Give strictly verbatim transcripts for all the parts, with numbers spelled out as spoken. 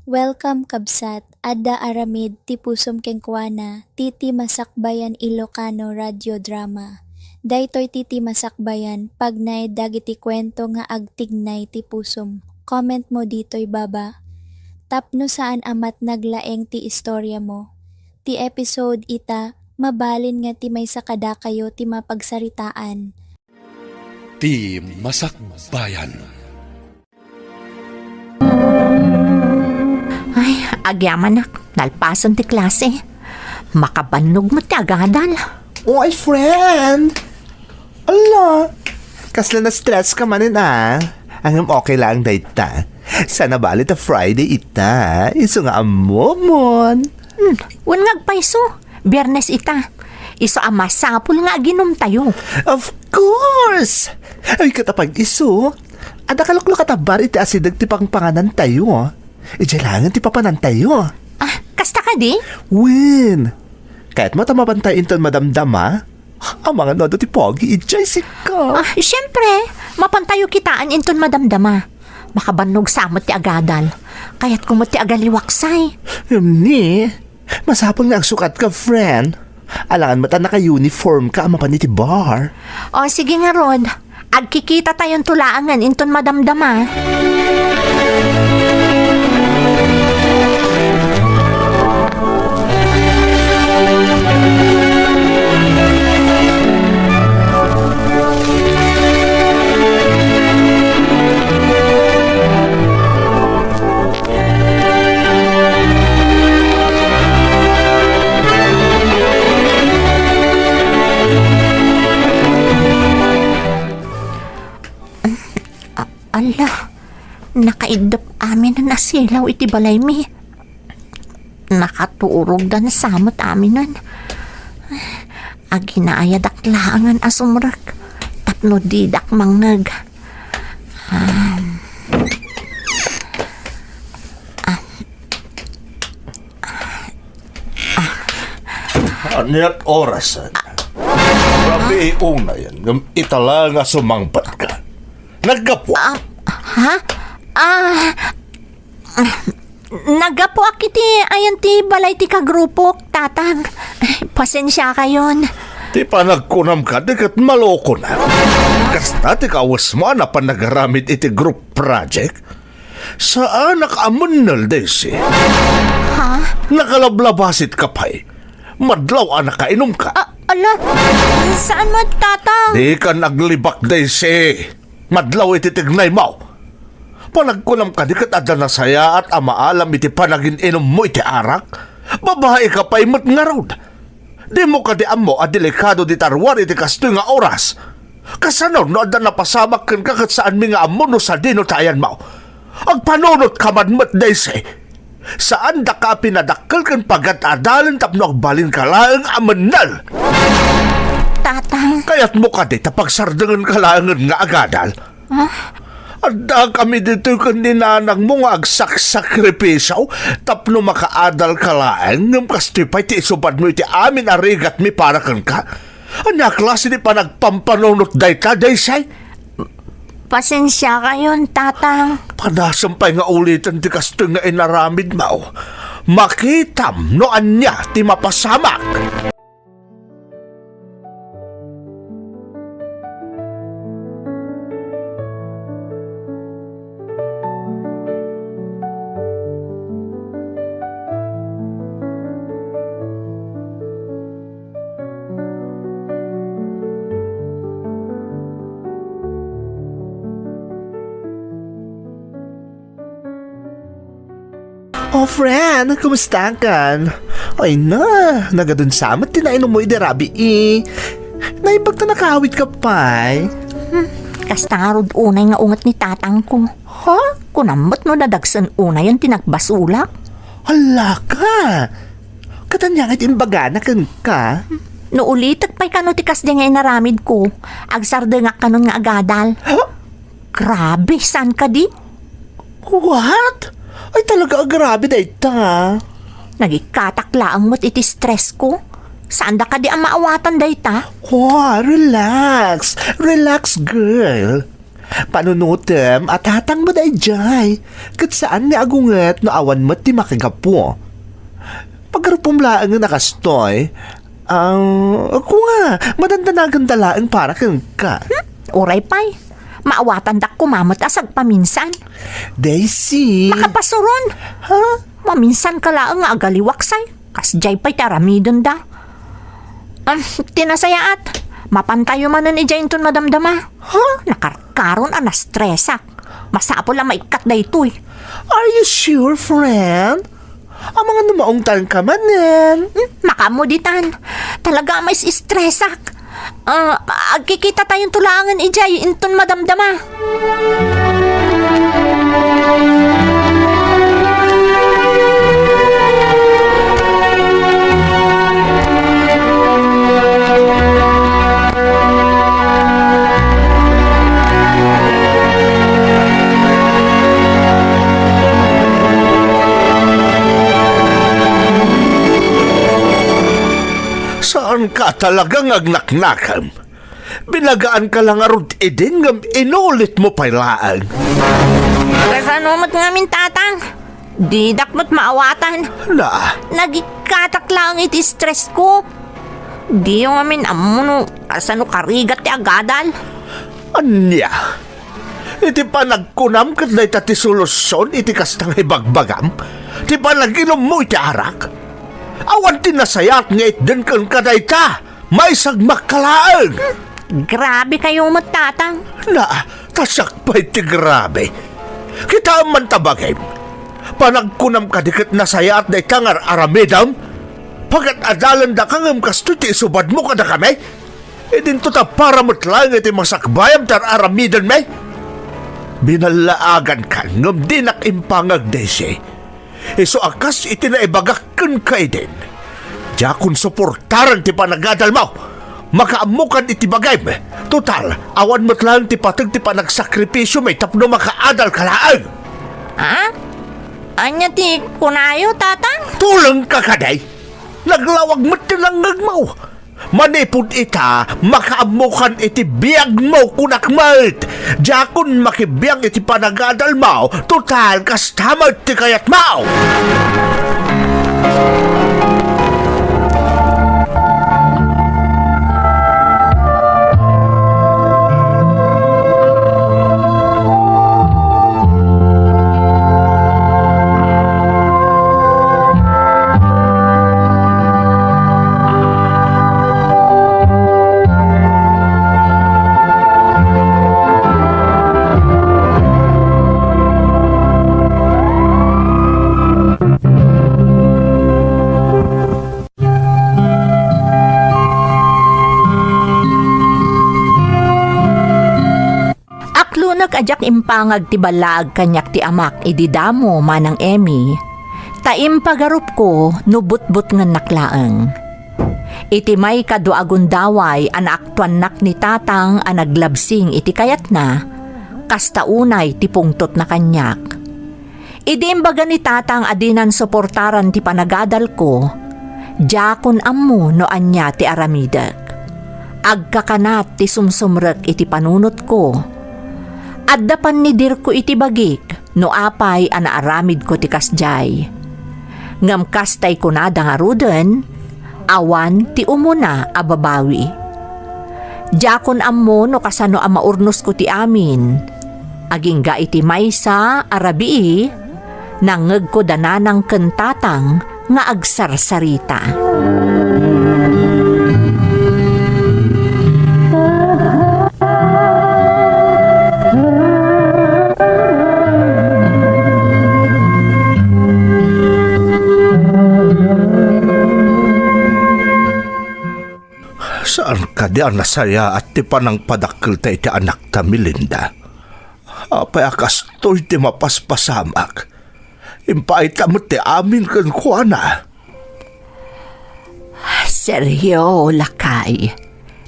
Welcome, kabsat. Adda aramid ti pusom kenkuana, ti Ti Masakbayan Ilocano Radio Drama. Daytoy ti Ti Masakbayan, pagnaed dagiti kuento nga agtignay ti pusom. Comment mo ditoy baba. Tapno saan a met naglaeng ti istoriamo. Ti episode ita, mabalin nga ti maysa kadakayo ti mapagsaritaan. Ti Masakbayan. Ay, agyamanak, nalpasen ti klase. Makabannog met ti agadal. Oy, friend! Ala, kasla na-stress ka manen, ah. Ngem okay lang dayta. Saan a bale ta Friday ita, isu nga ammomon. Hmm, wen nga agpayso. Biyernes ita. Isu a masapul nga aginumtayo. Of course! Ay, ket apay isu, adda kaluklukat a bar iti asideg ti pangpanganantayo. Idiay laengen ti papanantayo. Ah, kasta kadi? Wen, kayatmo ta mapantayo inton madamdama? Amangan no adda ti pogi idiay, sika. Ah, siyempre, mapantayo kitaen inton madamdama. Makabannog sa met ti agadal. Kayatko met ti agaliwaksay. Ngem ni, masapul nga agsukat ka, friend. Alangan met a naka-uniform ka a mapan iti bar. O, sige ngarud. Agkikitatayon to laengen inton madamdama. A-, ala, nakaiddep aminen a silaw iti balaymi. Nakaturogdan sa met aminen. Aginaayadak laengen a sumrek tapno didak mangngeg. Ah. Ah. Ah. Aniat orasen? Rabii unayen, ngem ita la nga sumangpetka. Naggapu. Ah, ha? Ah, Naggapuak iti ayan ti balay ti kagrupok, Tatang. Pasensiakayon. Ti panagkunam kadi ket malokonak. Kasta ti kawesmo a napan nagaramid iti group project? Saanak a mennel, Daisy. Ha? Nakalablabasit ka pay. Madlaw a nakainom ka. A-, ala, saan met, Tatang? Di ka naglibak, Daisy. Madlaw iti tignaymo. Panagkunam kadi ket adda nasayaat a maalam iti panagin-inummo iti arak? Babai ka pay met ngarud. Dimo kadi ammo a delikado dita ruar iti kastoy nga oras? Kasano no adda napasamak kenka ket saanmi nga ammo no sadino ti ayanmo? Agpanunot ka man met, Daisy. Saandaka a pinadakkel ken pagad-adalen tapno agbalinka laeng a mennel. Tatang. Kayatmo kadi ta pagsardengenka laengen nga agadal? Ah? Addakami ditoy ken ni nanangmo nga agsaksakripisio tapno makaadalka laeng, ngem kastoy pay ti isubadmo iti amin a rigatmi para kenka? Ania a klase ti panagpampanunot dayta, Daisy? Pasensiakayon, Tatang. Padasem pay nga uliten ti kastoy nga inaramidmo. Makitam no ania ti mapasamak. Oh, friend, kumusta kan? Ay na, nagadun sa met ti nainom mo idi rabii. Naimbag ta nakawit ka pay. Hmm, kasta ngarud unay nga unget ni tatangko. Ha? Kunam met no nadagsen unayen ti nagbasolak? Hala ka! Ket ania nga ti imbagana kenka? No ulitek pay kano ti kasdi nga inaramidko, agsardengak kanon nga agadal. Ha? Grabe, saan kadi? What? Ay, talaga a grabe dayta. Nagikkatak laeng met iti stressko. Saanda kadi a maawatan dayta? Wa, relax. Relax, girl. Panunotem a tatang mo daydiay, ket saan nga agunget no awan met ti makigapu. Pagarupom laengen a kastoy. Ah, kua, madandanaganda laeng para kenka. Hmm? Uray pay. Maawatandak koma met a sagpaminsan. Daisy. Makapasuron. Ha? Maminsan ka laeng nga agaliwaksay. Kasdiay pay ti aramidenda. Ah, ti nasayaat, mapantayo manen idiay inton madamdama. Ha? Nakarkaron a nastresak. Masapul a maikkat daytoy. Are you sure, friend? Amangan no maungtan ka manen. Hmm, makaammo ditan. Talaga a mais-istresak. Ah, agkikita tayonto laengen idiay inton madamdama. Saan ka talaga nga agnaknakem? Binagaan ka la ngarud idin ngem inulit mo pay laeng. Kasano met ngamin, Tatang? Didak met maawatan. Na? Nagikkatak laeng iti stress ko. Diyo ngamin ammo no kasano karigat ti agadal. Ania? Iti panagkunam ket dayta ti solusion iti kasta nga ibagbagam? Ti panagilummo iti arak? Awan ti nasayaat nga itden kenka dayta. Maisagmakka laeng. Grabe kayo met, Tatang. Na, ta siak pay ti grabe. Kitaem man ta bagim. Panagkunam kadi ket nasayaat dayta nga ar-aramidem? Pagad-adalendaka ngem kastoy ti isubadmo kadakami? Idinto ta para met laeng iti masakbayam ti ar-aramidenmi. Binallaagankan ngem dinak impangag, Daisy. Isu a kas iti naibagak kenka idin. Diakon suportaran ti panagadalmo. Makaammokan iti bagim. Total, awan met laeng ti pateg ti panagsakripisiomi tapno makaadalka laeng. Ha? Ania ti kunayo, Tatang? Tulengka kadi? Naglawag met ti nangngegmo. Manipud ita, makaammokan iti biagmo, kunak met. Diakon makibiang iti panagadalmo, total, kasta met ti kayatmo. Aklonek a diak impangag ti ballaag kaniak ti amak idi damo, Manang Emmy, ta impagarupko no butbutngennak laeng. Iti maikadua a gundaway a naaktuannak ni Tatang a naglabsing iti kayatna, kasta unay ti pungtotna kaniak. Idi imbaga ni Tatang a dinan suportaran ti panagadalko, diakon ammo no ania ti aramidek. Agkakanat ti sumsumrek iti panunotko. Adda pannidirko iti bagik no apay a naaramidko ti kasdiay. Ngem kastay kunada ngaruden, awan ti umuna a babawi. Diakon ammo no kasano a maurnosko ti amin. Agingga iti maysa a rabii, nangngegko da nanang ken tatang nga agsarsarita. Saan kadi a nasayaat ti panangpadakkelta iti anakta, Melinda? Apay a kastoy ti mapaspasamak? Impaayta met ti amin kenkuana. Sergio, lakay,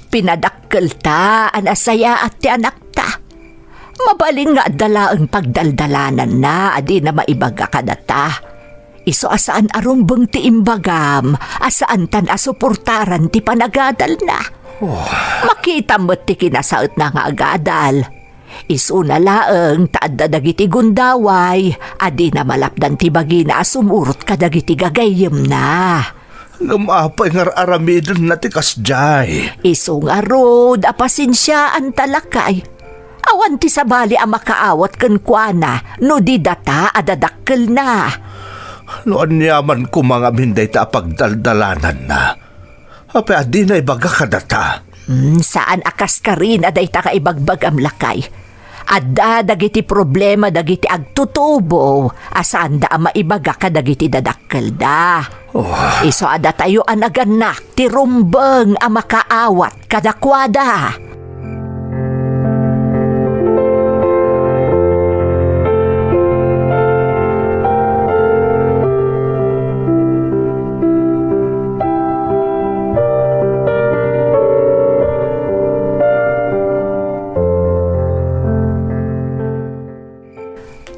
pinadakkelta a nasayaat ti anakta. Mabalin nga adda laeng pagdaldalananna a dina maibaga kadata. Isu a saan a rumbeng ti imbagam a saantan a suportaran ti panagadalna. Oh. Makita met ti kinasaetna nga agadal. Isuna laeng ta adda dagiti gundaway a dina malapdan ti bagina a sumurot kadagiti gagayyemna. Ngem apay nga ar-aramidenna ti kasdiay? Isu ngarud a pasensiaanta, lakay. Awan ti sabali a makaawat kenkuana no di data a dadakkelna. No aniaman koma ngamin dayta a pagdaldalananna, apay a dina ibaga kadata? Hmm, saan a kaskarina dayta nga ibagbagam, lakay. Adda dagiti problema dagiti agtutubo a saanda a maibaga kadagiti dadakkelda. Oh. Isu a datayo a nagannak ti rumbeng a makaawat kadakuada.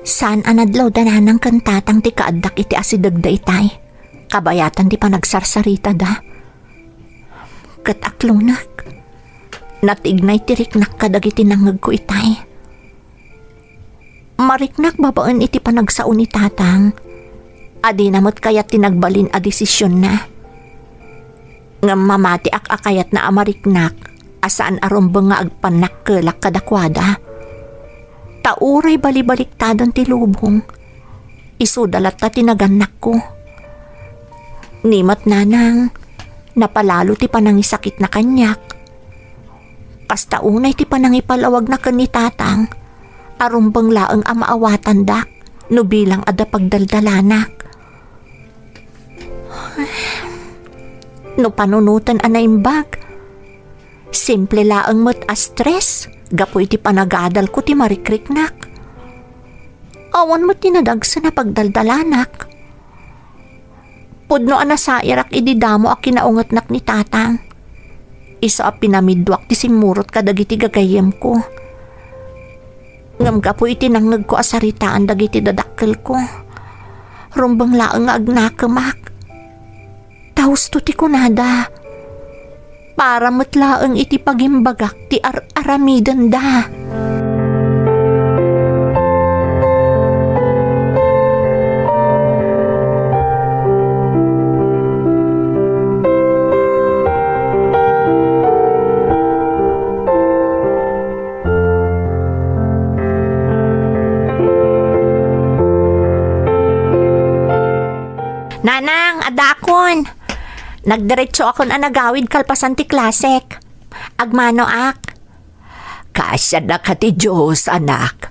Saan a nadlawda nanang ken tatang ti kaaddak iti asidegda itay. Kabayatan ti panagsarsaritada. Ket aklonek. Natignay ti riknak kadagiti nangngegko itay. Mariknak babaen iti panagsao ni tatang. Adina met kayat ti nagbalin a desisionna. Ngem mamatiak a kayatna a mariknak a saan a rumbeng nga agpannakkelak kadakuada. Ta uray balibaliktaden ti lubong, isuda latta ti nagannakko. Ni met nanang, napalalo ti panangisakitna kaniak. Kasta unay ti panangipalawagna ken ni tatang a rumbeng laeng a maawatandak no bilang adda pagdaldalanak. No panunoten a naimbag, simple laeng met a stress gapu iti panagadalko ti marikriknak. Awan met ti nadagsen a pagdaldalanak. Pudno a nasairak idi damo a kinaungetnak ni tatang. Isu a pinamidduak ti simmurot kadagiti gagayyemko. Ngem gapu iti nangngegko a saritaan dagiti dadakkelko, rumbeng laeng nga agnakemak. Ta husto ti kunada, para met laeng iti pagimbagak ti ar-aramidenda. Nanang, adakon. Nagdiretsoakon a nagawid kalpasan ti klasek. Agmanoak. Kaasiannak ti Dios, anak.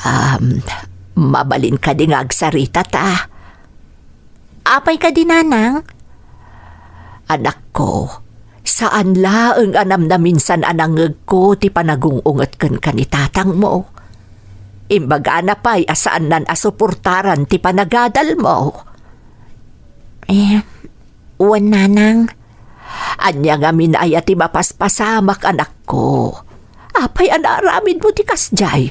Am, mabalin kadi nga agsarita ta? Apay kadi, nanang? Anakko, saan laeng a namnaminsan a nangngegko ti panagung-unget kenka ni tatangmo. Imbagana pay a saannan a suportaran ti panagadalmo. Eh, wen, nanang. Ania ngamin aya ti mapaspasamak, anakko? Apay a naaramidmo ti kasdiay?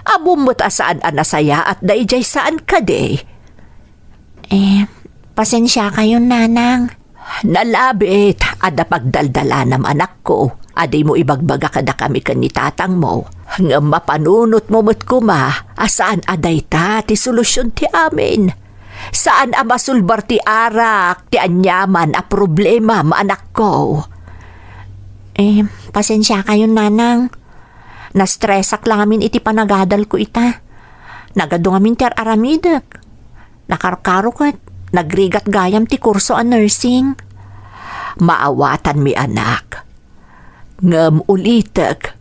Ammom met a saan a nasayaat daydiay, saan kadi? Eh, pasensiakayon, nanang. Nalabit, adda pagdaldalanam, anakko, a dimo ibagbaga kadakami ken ni tatangmo. Ngem mapanunotmo met koma a saan a dayta ti solusion ti amin. Saan a masulbar ti arak ti aniaman a problemam, anakko. Eh, pasensiakayon, nanang. Nastresak la ngamin iti panagadalko ita. Nagadu ngamin ti ar-aramidek. Nakarkaro ket nagrigat gayam ti kurso a nursing. Maawatanmi, anak. Ngem ulitek,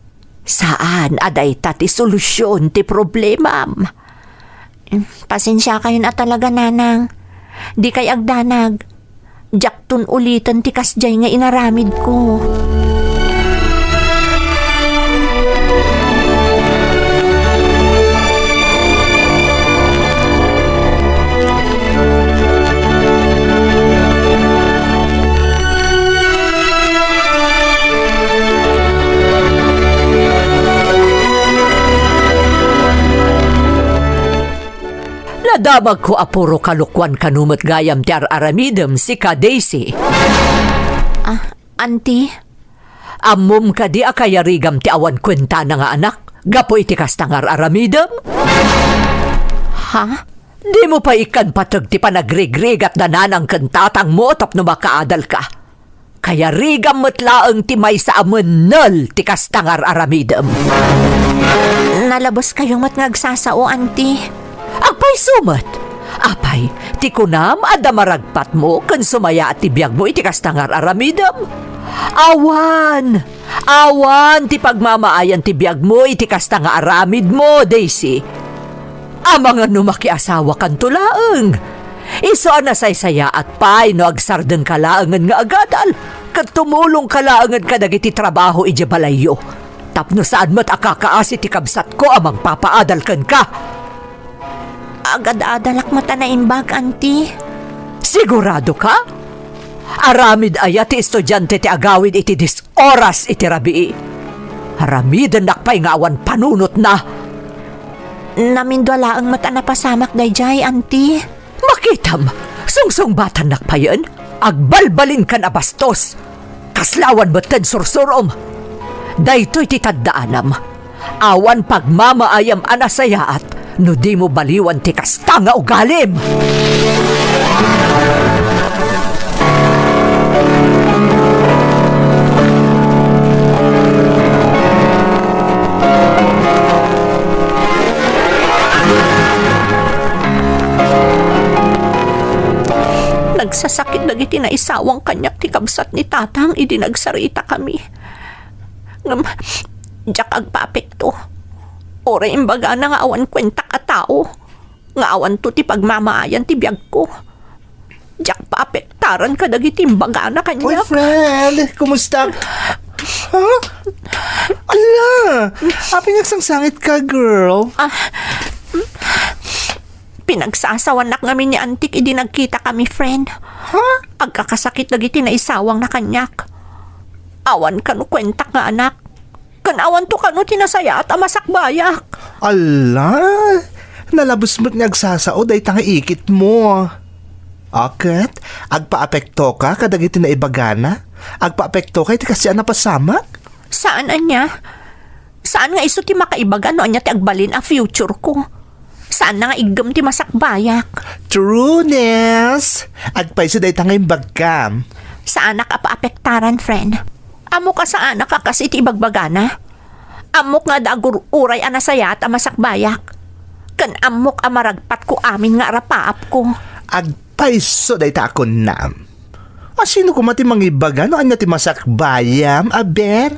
saan a dayta ti solusion ti problemam. Pasensiakayon a talaga, nanang. Dikay agdanag. Diakton uliten ti kasdiay nga inaramidko. Nadamagko a puro kalokuan kano met gayam ti ar-aramidem, sika, Daisy. Ah, Auntie? Ammom kadi a kayarigam ti awan kuentana nga anak? gapu iti kasta nga ar-aramidem? Ha? Dimo pay ikkan pateg ti panagrigrigat da nanang ken tatangmo tapno makaadalka. Kayarigam met laeng ti maysa a mennel ti kasta nga ar-aramidem. Nalabuskayo met nga agsasao, Auntie. Agpayso met. Apay, ti kunam, adda maragpatmo ken sumayaat ti biagmo iti kasta nga ar-aramidem? Awan! Awan ti pagmamaayan ti biagmo iti kasta nga aramidmo, Daisy. Amangan no makiasawakanto laeng. Isu a nasaysayaat pay no agsardengka laengen nga agadal, ket tumulongka laengen kadagiti trabaho idiay balayyo, tapno saan met a kakaasi ti kabsatko a mangpapaadal kenka. Agad-adalak met a naimbag, Auntie. Sigurado ka? Aramid aya ti estudiante ti agawid iti dis oras iti rabii? Aramidennak pay nga awan panunotna. Namindua laeng met a napasamak daydiay, Auntie. Makitam, sungsungbatannak payen, agbalbalinkan a bastos. Kasla awan metten sursurom. Daytoy ti taddaanam. Awan pagmamaayam a nasayaat no dimo baliwan ti kasta nga ugalim. Nagsasakit dagiti naisawang kaniak ti kabsat ni Tatang idi nagsaritakami. Ngem, diak agpaapekto. Uray imbagana nga awan kuentak a tao, nga awanto ti pagmamaayan ti biagko. Diak paapektaran kadagiti imbagana kaniak. Uy, friend! Kumusta? Ha? Ala! Apay nga agsangsangitka, girl? Ah, pinagsasawanak ngamin ni Antik idi nagkitakami, friend. Ha? Agkakasakit dagiti naisawangna kaniak. Awan kano kuentak nga anak. Ken awanto kano ti nasayaat a masakbayak. Ala! Nalabes met nga agsasao dayta nga ikitmo. A ket, agpaapektoka kadagiti naibagana? Agpaapektoka iti kasdiay a napasamak? Saan ania? Saan nga isu ti makaibaga no ania ti agbalin a future ko? Saanna nga iggem ti masakbayak? True, Ness. Agpayso dayta nga imbagkam. Saanak a paapektaran, friend. Ammok a saanak a kas iti ibagbagana. Ammok nga adda agur-uray a nasayaat a masakbayak. Ken ammok a maragpatko amin nga arapaapko. Agpayso dayta a kunam. A, sino koma ti mangibaga no ania ti masakbayam, aber?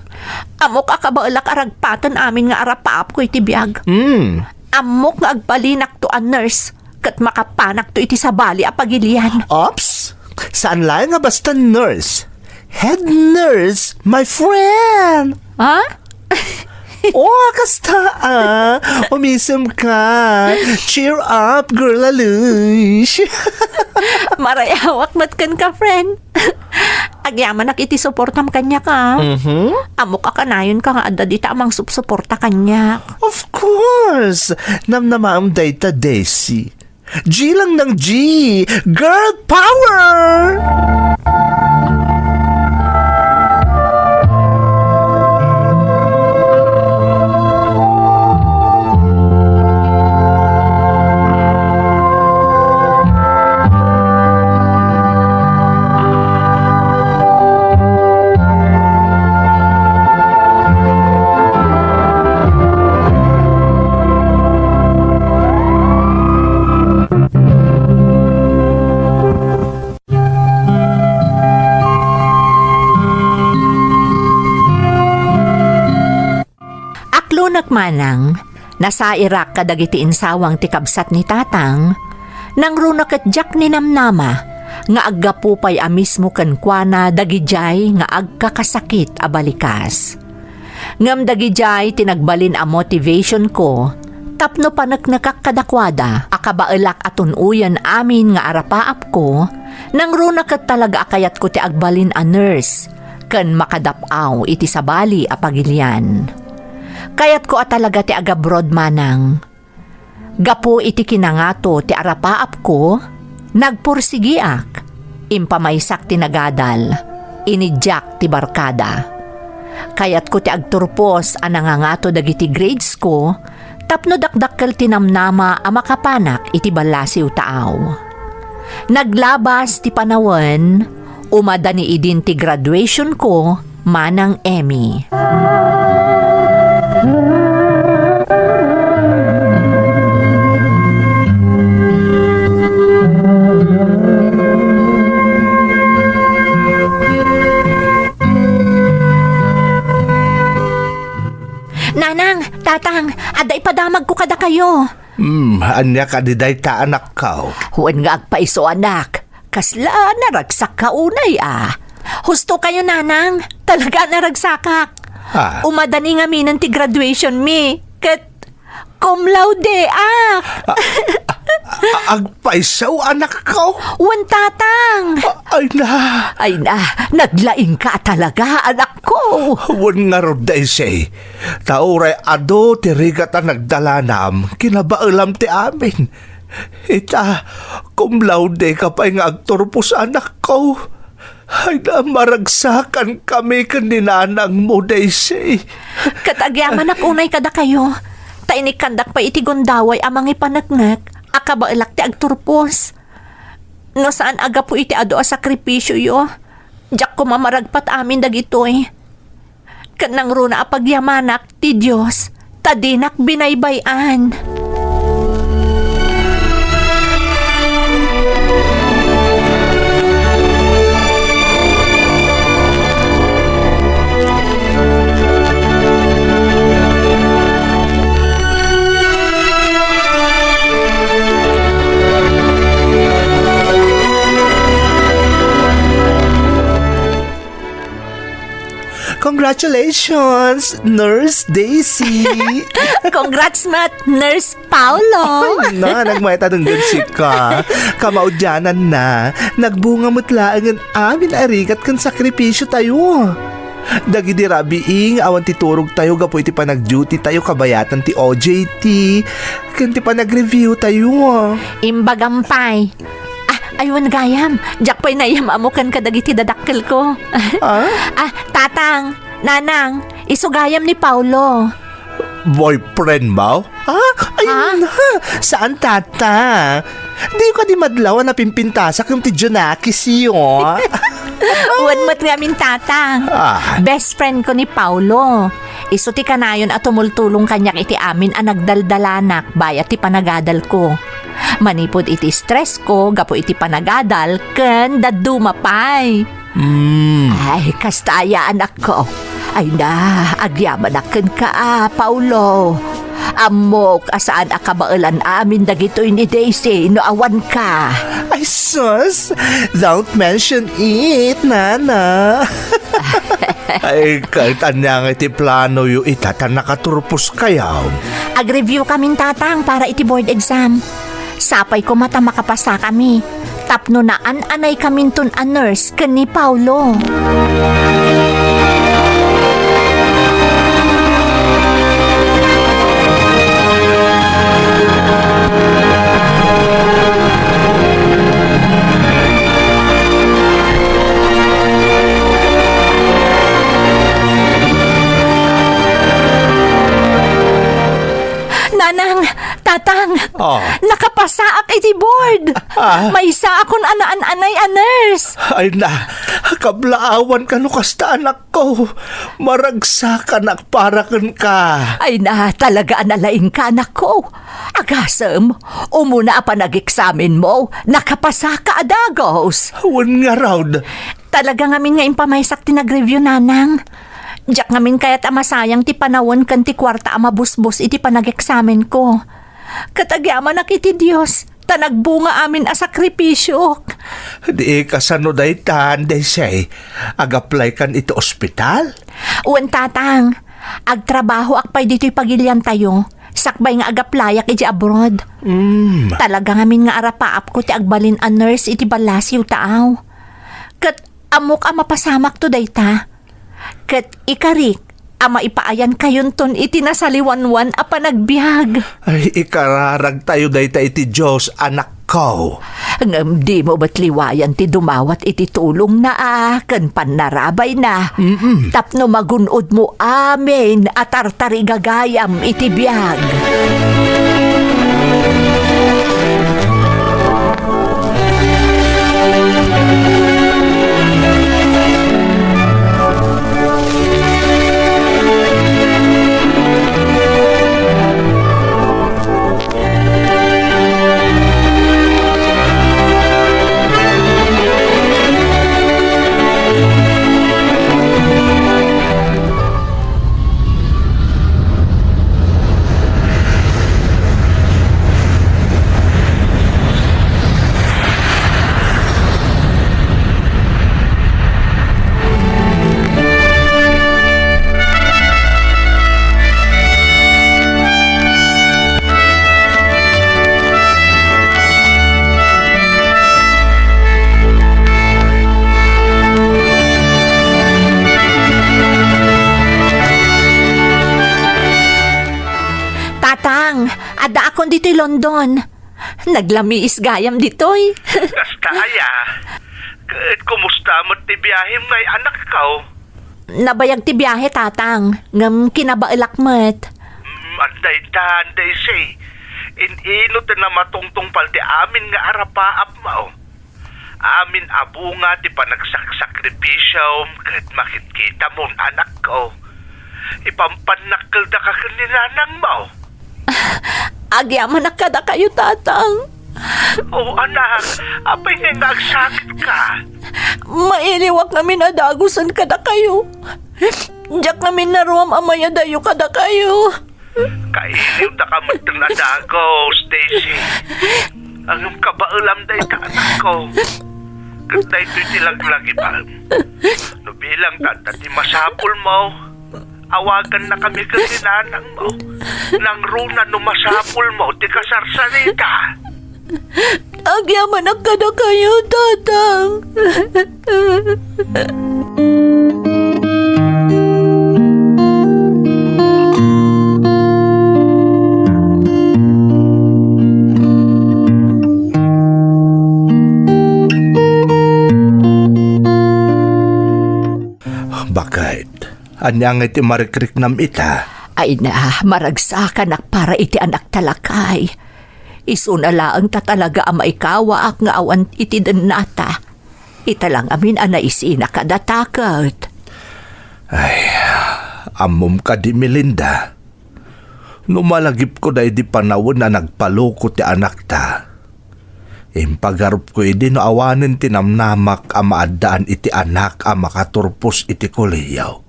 Ammok a kabaelak a ragpaten amin nga arapaapko iti biag. Hmm. Ammok nga agbalinakto a nurse ket makapanakto iti sabali a pagilian. Ops! Saan laeng nga basta nurse. Head nurse, my friend! Ha? Oh, kasta, ah. Umisem ka. Cheer up, girl, alush. Marayawak met kenka, friend. Agyamanak iti suportam kaniak, ah. Mhm. Ammok a kanayon ka nga adda dita a mangsupsuporta kaniak. Of course. Namnamaem dayta, Desi. G lang ng G! Girl power! Aklonek manang, nasairak kadagiti insawang ti kabsat ni Tatang, nangruna ket diak ninamnama nga aggapu pay a mismo kenkuana dagidiay nga agkakasakit a balikas. Ngem dagidiay ti nagbalin a motivation ko tapno paneknekak kadakuada a kabaelak a tun-oyen amin nga arapaapko, nangruna ket talaga a kayatko ti agbalin a nurse ken makadap-aw iti sabali a pagilian. Kayatko a talaga ti agabroad manang. Gapu iti kinangato ti arapaapko, nagpursigiak, impamaysak ti nagadal, inidiak ti barkada. Kayatko ti agturpos a nangangato dagiti grades ko tapno dakdakkel ti namnama a makapanak iti ballasiw taaw. Naglabas ti panawen, umadani idin ti graduation ko, Manang Emmy. Nanang, Tatang, adda ipadamagko kadakayo. Hmm, ania kadi dayta, anakko? Wen nga agpaiso, anak. Kasla naragsakka unay a. Husto kayo, Nanang. Talaga naragsakak. Ah. Umadani ngaminen ti graduation mi. Ket cum laude ak. Ah, ah, ah, agpaiso, anakko? Wen, Tatang. Ah, ay na. Ay na, naglaingka talaga, anakko. Wen ngarud, Daisy. Ta uray adu ti rigat a nagdalanam, kinabaelam ti amin. Ita, cum laude ka pay nga agturpos, anakko. Ay na, maragsakan kami ken ni nanangmo, Daisy. Ket agyamanak unay kadakayo, ta inikkandak pay iti gundaway a mangipaneknek a kabaelak ti agturpos. No saan a gapu iti adu a sakripisioyo, diak koma maragpat amin dagitoy. Ket nangruna a pagyamanak ti Dios, ta dinak binaybay-an. Congratulations, Nurse Daisy! Congrats met, Nurse Paolo! Ay na, nagmayat a denggen sika. Kamaudiananna, nagbunga met laengen amin a rigat ken sakripisio tayo. Dagidi rabii nga awan ti turog tayo gapu iti panag-duty tayo kabayatan ti O J T ken ti panag-review tayo. Imbagam pay. Ah, ay, wen gayam, diak pay naiyam-ammo ken kadagiti dadakkelko. Ah? Ah, Tatang, Nanang, isu gayam ni Paolo. Boyfriend mo? Ah, ayun Ha? na. Saan, Tata? Di ka di madlaw a napimpintasak yung ti Junakis yo. Wen met ngamin, Tatang. Ah. Best friend ko ni Paolo. Isu ti kanayon a tumultulong kaniak iti amin a nagdaldalanak bayat ti panagadal ko. Manipud iti stress ko gapu iti panagadal ken dadduma pay. Mm. Ay, kasta aya, anakko. Ay na, agyamanak kenka, a, Paolo. Ammok a saan a kabaelan amin dagitoy ni Daisy no awan ka. Ay, sus! Don't mention it, Nana. Ay, ket ania nga iti plano yo ita ta nakaturpos kayo? Ag-review kamin, Tatang, para iti board exam. Sapay koma ta makapasa kami. Tapno naan-anay kaminton a nurse ken ni Paolo. Nanang, Tatang, Oh. nakapasaak iti board. Ah. Maysaakon a naan-anay a nurse. Ay na, kablaawan ka no kasta, anakko. Maragsakanak para kenka. Ay na, talaga a nalaingka, anakko. Agasem, umuna a panag-examen mo, nakapasaka a dagos. Wen ngarud. Talaga ngamin nga impamaysak ti nag-review, Nanang. Diak ngamin kayat a masayang ti panawen ken ti kuarta a mabusbos iti panag-examen ko. Ket agyamanak iti Dios, ta nagbunga amin a sakripisiok. Di kasano daytan, Daisy? Ag-apply kan iti ospital? Wen, Tatang. Agtrabahoak pay ditoy pagilian tayo, sakbay nga ag-applyak iti abroad. Mm. Talaga ngamin nga arapaapko ti agbalin a nurse iti ballasiw taaw. Ket ammok a mapasamakto dayta. Ket ikarik a maipaayan kayonton iti nasaliwanwan a panagbiag. Ay, ikararag tayo dayta iti Dios, anak Ko. Ngem dimo met liwayan ti dumawat iti tulongna a ken pannarabayna. Mm-mm. Tapno magun-odmo amin a tartarigagayam iti biag. Tatang, addaakon ditoy London. Naglamiis gayam ditoy. Kasta aya. Ket kumusta met ti biahem ngay anakko? Nabayag ti biahe, Tatang, ngem kinabaelak met. Mm, adda ita, Daisy. In-ino ti namatungtungpal ti amin nga arapaapmo? Amin a bunga ti panagsaksakripisyom ket makitkitamon, anakko. Ipampannakkeldaka ken ni nanangmo. Agyamanak kadakayo, Tatang. O, anak, apay ngay nga agsakitka? Mailiwak ngamin a dagusen kadakayo. Diak ngamin naruam a mayadayo kadakayo. Kailiwdaka metten a dagus, Daisy. Ngem kabaelam dayta, anakko. Ket daytoy ti laglagipem. No bilang ta adda ti masapulmo, awagannakami ken ni nanangmo. Nangruna no masapulmo ti kasarsarita. Agyamanak kadakayo, Tatang. Baket, ania ngay ti marikriknam ita? Ay na, maragsakanak para iti anakta lakay. Isuna laeng ta talaga a maikawaak nga awan iti dennata. Ita lang amin a naisina kadata ket. Ay, ammom kadi, Melinda? No malagipko daydi panawen a nagpaloko ti anakta, impagarupko idi no awanen ti namnamak a maaddaan iti anak a makaturpos iti kolehiyo.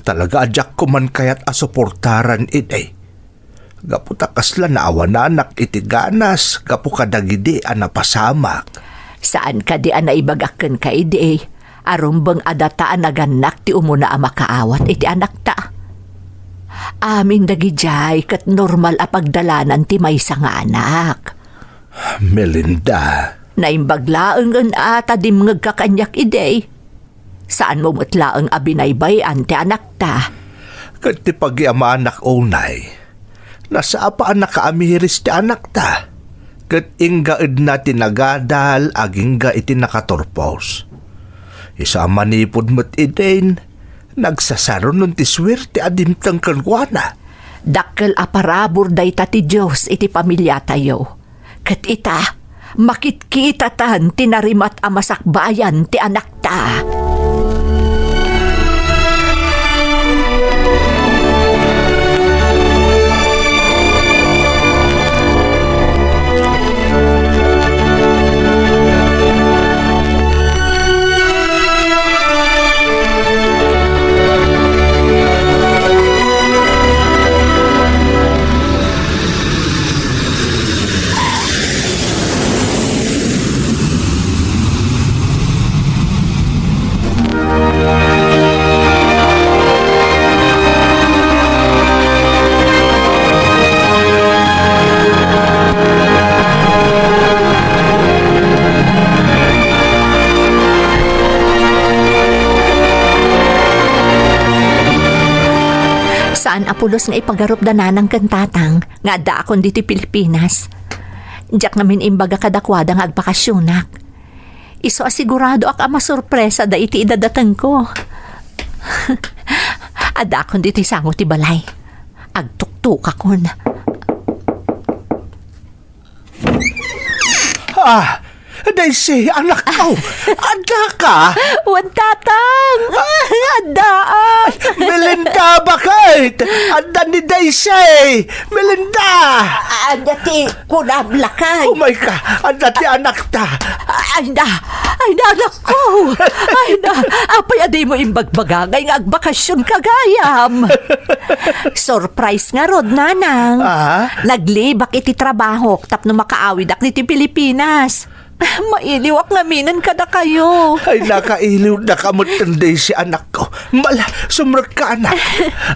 Talaga a diak koman kayat a suportaran idi. Gapu ta kasla naawananak iti ganas gapu kadagidi a napasamak. Saan kadi a naibagak kenka idi, a rumbeng a data a nagannak ti umuna a makaawat iti anakta. Amin dagidiay ket normal a pagdalanan ti maysa nga anak. Melinda. Naimbag laengen a ta dimngegka kaniak idi. Saanmo met laeng a binaybay-an ti anakta. Ket ti pagyamanak unay, nasapa a nakaamiris ti anakta, ket ingga edna ti nagadal agingga iti nakaturpos. Isu a manipud met idin, nagsasarunon ti suerte a dimteng kenkuana. Dakkel a parabur dayta ti Dios iti pamiliatayo. Ket ita, makitkitatan ti narimat a masakbayan ti anakta. Saan a pulos nga ipagarup da nanang ken tatang nga addaakon ditoy Pilipinas. Diak ngamin imbaga kadakuada nga agbakasionak. Isu a siguradoak a masurpresada iti idadatengko. Addaakon ditoy sango ti balay. Agtuktokakon. Ah, Daisy, anakko, addaka? Wen, Tatang! Addaak! Melinda, baket? Adda ni Daisy! Melinda! Ania ti kunam, lakay? Umay ka, adda ti anakta. Ay na, ay na, anakko! Ay na, apay a dimo imbagbaga ngay nga agbakasionka gayam? Surprise ngarud, Nanang. Ah? Naglibak iti trabahok tapno makaawidak ditoy Pilipinas. Mailiwak ngaminen kadakayo. Ay, nakailiwdaka metten, Daisy, anakko. Mala, sumrekka, anak.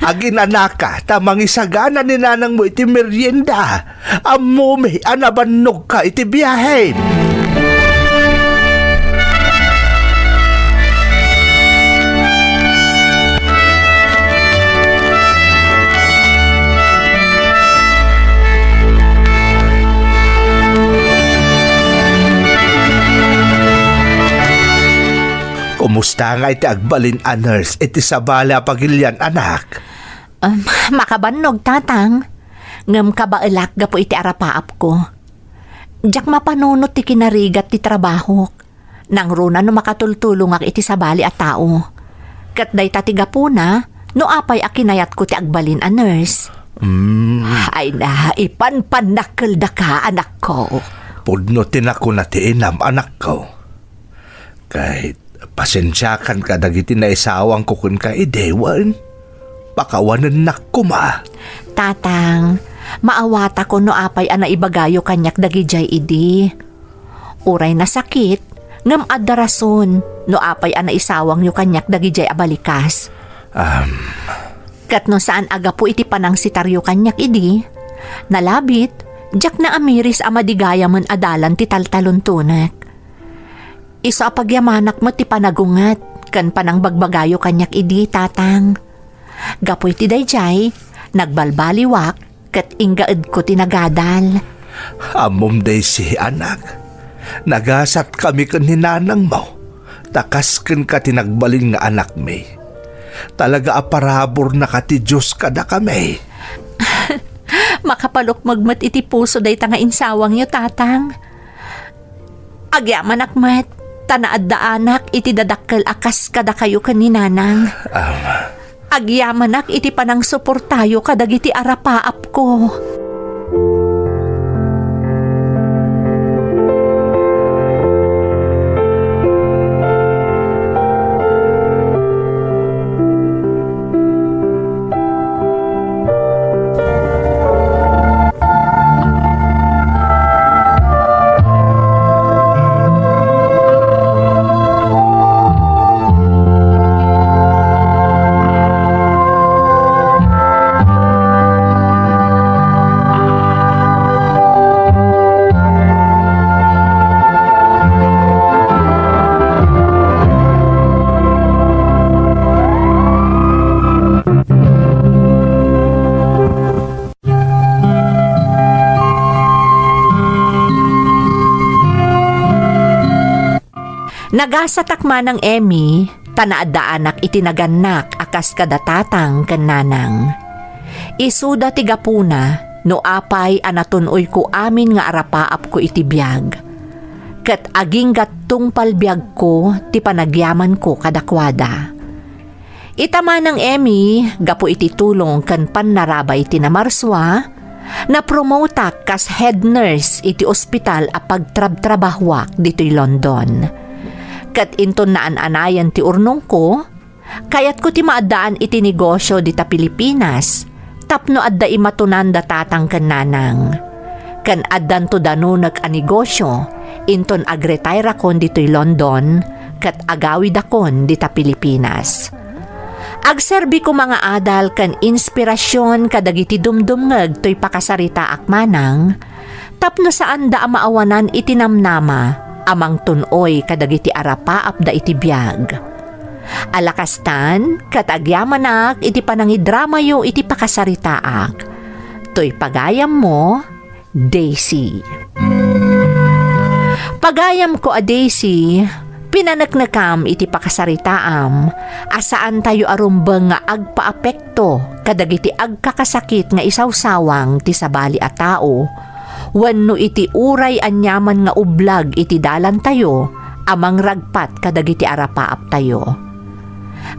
Aginanaka, ta mangisagana ni nanangmo iti merienda. Ammomi a nabannogka iti biahem. Kumusta ngay ti agbalin a nurse iti sabali a pagilian, anak? Um, makabannog, Tatang. Ngem kabaelak gapu iti arapaapko. Diak mapanunot ti kinarigat ti trabahok. Nangruna no makatultulongak iti sabali a tao. Ket dayta ti gapuna no apay a kinayatko ti agbalin a nurse. Mm. Ay na, ipanpannakkeldaka, anakko. Pudno ti nakuna ti inam, anakko. Kay pasensiakan kadagiti naisawangko kenka idi, wen pakawanennak koma. Tatang, maawatakon no apay a naibagayo kaniak dagidiay idi. Uray nasakit, ngem adda rason no apay a naisawangyo kaniak dagidiay a balikas. Um. Ket no saan a gapu iti panangsitaryo kaniak idi, nalabit, diak naamiris a madi gayamen a dalan ti taltalontonek. Isu a pagyamanak met ti panagunget ken panangbagbagayo kaniak idi, Tatang. Gapu iti daydiay, nagbalbaliwak ket inggaedko ti nagadal. Ammom, Daisy, anak, nagasatkami ken ni nanangmo, ta kas kenka ti nagbalin nga anakmi. Talaga a paraburna ka ti Dios kadakami. Makapalukmeg met iti puso dayta nga insawangyo, Tatang. Agyamanak met, ta naaddaanak iti dadakkel a kas kadakayo ken ni Nanang. Ama. Agyamanak iti panangsuportayo kadagiti arapaapko. Nagasatak, Manang Emmy, ta naaddaanak iti nagannak a kas kada tatang ken nanang. Isuda ti gapuna no apay a natun-oyko amin nga arapaapko iti biag. Ket agingga tungpal biagko ti panagyamanko kadakuada. Ita, Manang Emmy, gapu iti tulong ken pannarabay ti namarsua, napromotak kas head nurse iti ospital a pagtrabtrabahuak ditoy London. Ket inton naan-anayen ti urnongko, kayatko ti maaddaan iti negosio dita Pilipinas, tapno adda imatunanda tatang ken nanang. Ken addanto danunek a negosio, inton agretairakon ditoy London, ket agawidakon dita Pilipinas. Agserbi koma nga adal ken inspirasion kadagiti dumdumngeg toy pakasaritaak, Manang, tapno saanda a maawanan iti namnama a mangtun-oy kadagiti arapaapda iti biag. Alakastan, ket agyamanak iti panangidramayo iti pakasaritaak. Toy pagayammo, Daisy. Pagayamko a Daisy, pinaneknekam iti pakasaritaam a saantayo a rumbeng nga agpaapekto kadagiti agkakasakit nga isawsawang ti sabali a tao, wenno iti uray aniaman nga ublag iti dalantayo a mangragpat kadagiti arapaaptayo.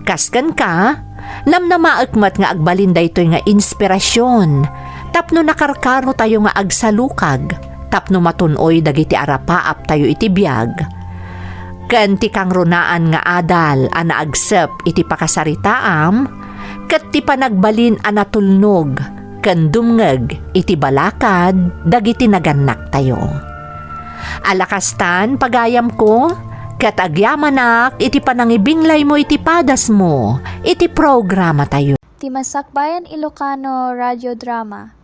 Kas kenka, namnamaek met nga agbalin daytoy nga inspirasyon tapno nakarkarotayo nga agsalukag tapno matun-oy dagiti arapaaptayo iti biag. Ken ti kangrunaan nga adal a naagsep iti pakasaritaam ket ti panagbalin a natulnog ken dumngeg iti balakad dagiti nagannaktayo. Ala kastan, pagayamko, ket agyamanak iti panangibinglaymo iti padasmo iti programatayo. Ti Masakbayan Ilocano Radio Drama.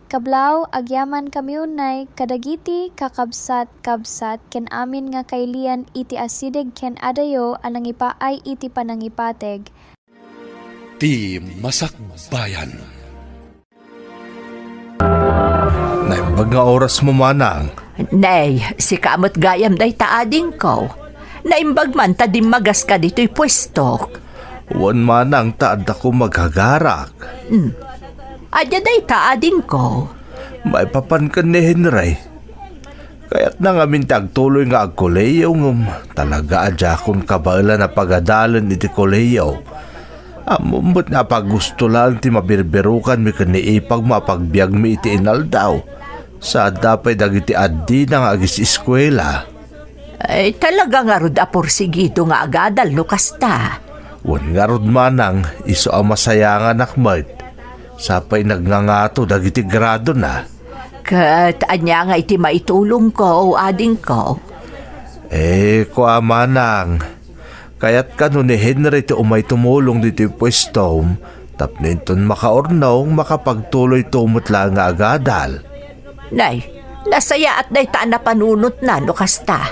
Kablaw, agyamankami unay kadagiti kakabsat-kabsat ken amin nga kailian iti asideg ken adayo a nangipaay iti panangipateg. Ti Masakbayan. Naimbag nga orasmo, manang. Nay, sika met gayam dayta, adingko. Naimbag man ta dimmagas ka ditoy puestok. Wen, manang, ta addako magagarak. Hmm. Adda dayta, adingko. Maipapan ken ni Henry. Kayatna ngamin ti agtuloy nga agkolehiyo, ngem talaga a diakon kabaelan a pagadalen iti kolehiyo. Ammom met nga apagusto laeng ti mabirbirokanmi ken ni ipagmo a pagbiagmi iti inaldaw. Sa adda pay dagiti addina nga agis-eskuela. Ay, talaga ngarud a porsigido nga agadal no kasta. Wen ngarud manang, isu a masayanganak met. Sa pay nagngangato dagiti gradona. Ket ania nga iti maitulongko, adingko? Eh, kua manang, kayat kano ni Henry ti umay tumulong ditoy puestom tapno inton makaurnong, makapagtuloyto met laeng nga agadal. Nay, nasayaat dayta a napanunotna no kasta.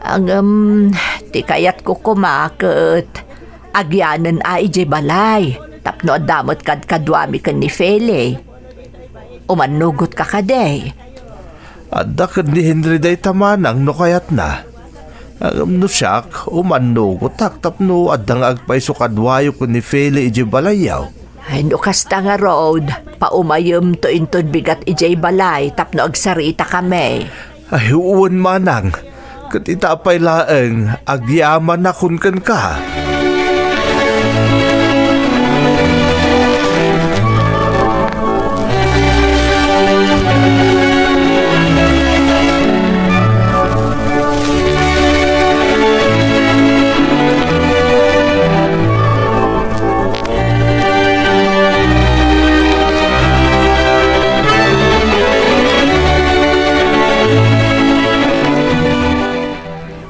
Ngem, ti kayatko koma ket agyanen a idiay balay tapno adda met kadkaduami ken ni Feli. Umannugotka kadi? Adda ken ni Henry dayta manang no kayatna. Ngem no siak, umannugotak tapno adda nga agpayso kaduayo ken ni Feli idiay balayyo. Ay, no kasta ngarud, paumayemto inton bigat idiay balay tapno agsaritakami. Ay, wen manang, ket ita pay laeng, agyamanak kenka.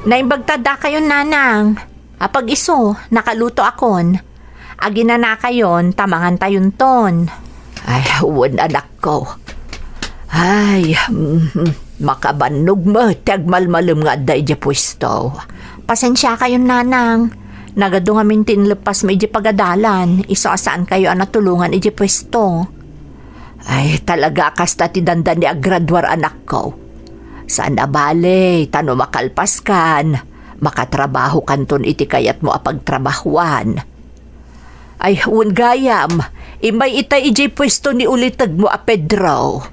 Naimbag ta addakayon, nanang. Apag-isu, nakalutoakon. Aginanakayon, ta mangantayonton. Ay, wen, anakko. Ay, mm, makabannog met ti agmalmalem nga adda idiay puesto. Pasensiakayon, nanang. Nagadu ngamin ti inleppasmo idiay pagadalan, isu a saankayo a natulongan idiay puesto. Ay, talaga a kasta ti dandani a graduar, anakko. Saan a bale, ta no makalpaskan, makatrabahokanton iti kayatmo a pagtrabahoan. Ay, wen gayam, immay ita idiay puesto ni ulitegmo a Pedro.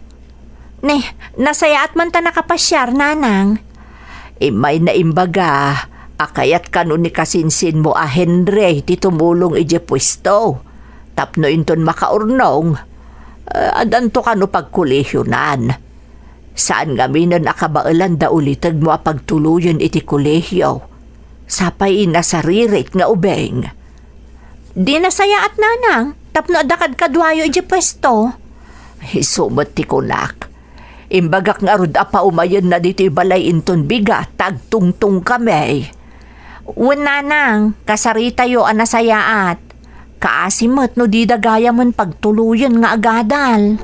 Ni, nasayaat man ta nakapasiar, nanang. Immay naimbaga a kayat kano ni kasinsinmo a Henry ti tumulong idiay puesto. Tapno inton makaurnong, eh, addanto kano pagkolehionan. Saan ngaminen a kabaelan da ulitegmo a pagtuloyen iti kolehio. Sapay nasaririt nga ubing. Di nasayaat, nanang, tapno adda kadkaduayo idiay puesto. Isu met ti kunak. Imbagak ngarud a paumayenna ditoy balay inton bigat ta agtungtongkami. Wen, nanang, kasaritayo a nasayaat. Kaasi met no dida gayamen pagtuloyen nga agadal.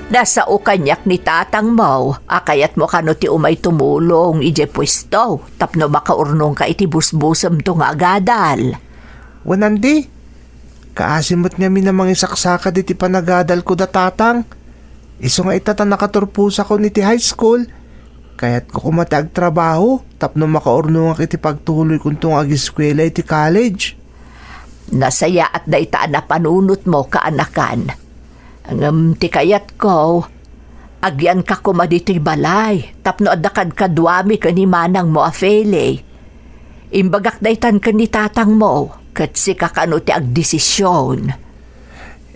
Nasao kaniak ni tatangmo a kayatmo kano ti umay tumulong idiay puesto tapno makaurnongka iti busbusemto nga agadal. Wen, Auntie, kaasi met ngamin a mangisaksakad iti panagadalko da tatang. Isu nga ita ta nakaturposakon iti high school, kayatko koma ti agtrabaho tapno makaurnongak iti pagtuloykonto nga ageskuela iti college. Nasayaat dayta a napanunotmo, kaanakan. Ngem ti kayatko, agyanka koma ditoy balay tapno adda kadkaduami ken ni manangmo a Feli. Imbagak daytan ken ni tatangmo, ket sika kano ti agdesision.